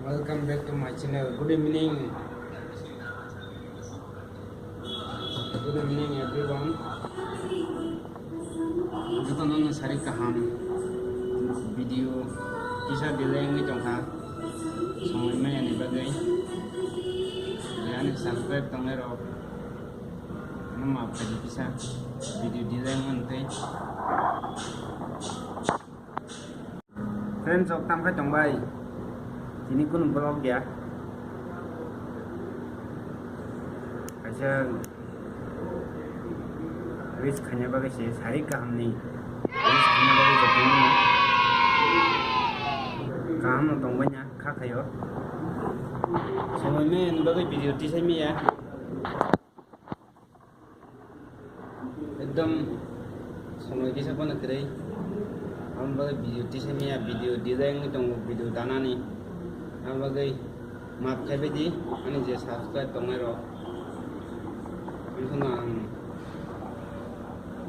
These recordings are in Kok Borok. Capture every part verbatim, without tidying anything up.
Welcome back to my channel. Good evening. Good evening, everyone. Jotono no sari kaham video kisa delay wngwi tongkha, somoi maya ni bagwi. Je ani subscribe tongnai rok no maaf khaidi kisa video delay wngtwi. Friends rok, tamo khe tongbai, tini kunu vlog ya. Kaisa wish khaina bagwi se sari kaham ni wish khaina bagwi jotono kaham no tongbai na kha khaio. Somoi maya ni bagwi video tisai maya. Ekdom somoi kisa phano kwrwi. Amo bagwi video tisai maya, video delay wngwi tongo, video danani. Amo bagwi maaf khaibai di, ani je subscribe tongnai rok. Wngkha no ang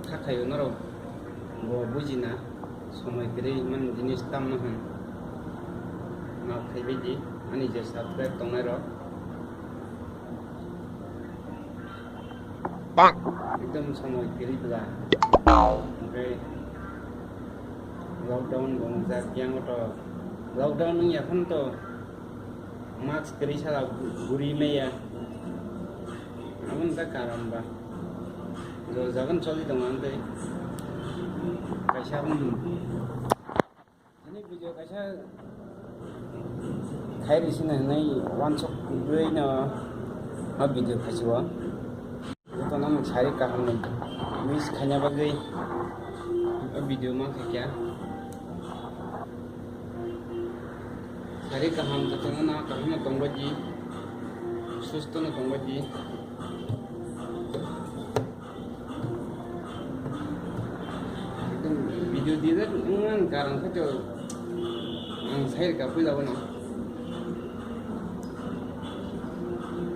kha khaio norok bo bujina, somoi kwrwi mani jinis tamno hwn. Maaf khaibai di, ani je subscribe tongnai rok. Ekdom somoi kwrwi bwla. Hwnkhe lockdown bo wngjak, yang to lockdown wngya phano to mask kwrwi sala guri maya. Abo wngkha karon ba. Jol jagan choli tongo ang tei kaisa wng. Ani video kaisa khairi sina hinwi wansuk rwino ma video khaisi o. Jotono ang sari kaham ni wish khaina bagwi o video ma khaikha. Sari kaham jotono na kaham no tongbaidi, susto no tongbaidi. Ekdom video delay wngmani karon khe to ang sai rwkha puila bono.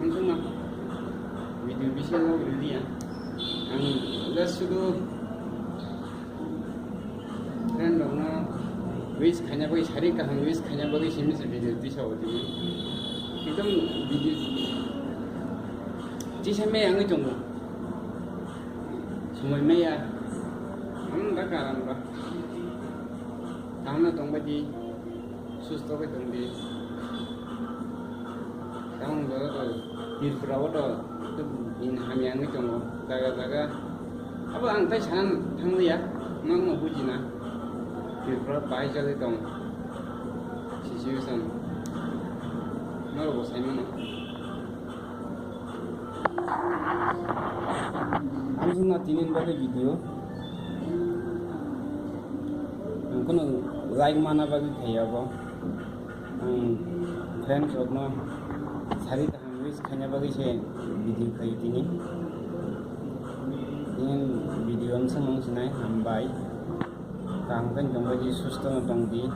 Uansukma video bisingo rwliya. Ang just sudu friend rokno wish khaina bagwi, sari kaham wish khaina bagwi simi se video tisa o tini. Ekdom video tisa me wngwi tongo. Somoi maya. Ang da karon ba. Kaham no tongbaidi, susto khe tongdi. Tamoni bagwi to Tripura o to, to bini hamya wngwi tongo jaga jaga. Abo ang tai sana thangliya, nokno bujina. Tripura bai choli tong situation. Norok bo sai mano. Ang suna tini bagwi video. Ang kono like mana bagwi khaiya bo. Ang friends rokno sari kaham wish khaina bagwi se video khaio tini. Tini video ang samung sinai hambai. Kaham khe tongbaidi, susto no tongdi.